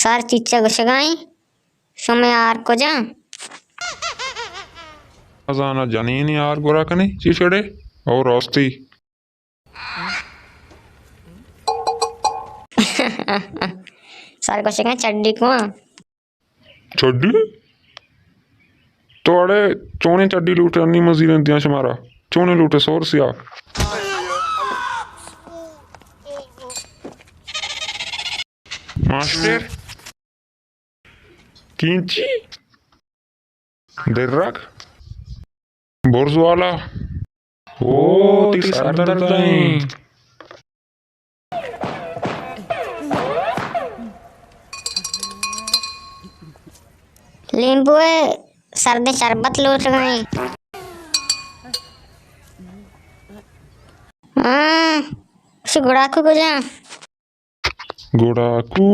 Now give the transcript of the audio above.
ہر چیچا گوشگائیں، شمے آر کجا؟ ازانا جنینی آر گورا کنی، چی شڑے؟ او راستی۔ سر گوشگائیں چڈی کواں۔ چڈی؟ تو اڑے چونیں چڈی لوٹے؟ انی مزیریں دیاں شمارا۔ چونیں لوٹے؟ سور سیاہ۔ ماسٹر؟ کینچی؟ درک؟ برز والا؟ او، تئی سر درد ایں۔ لیمبو ءِ سردیں شربت لوٹگا ایں۔ ہاں، اسی گڑاکو کجا؟ گڑاکو؟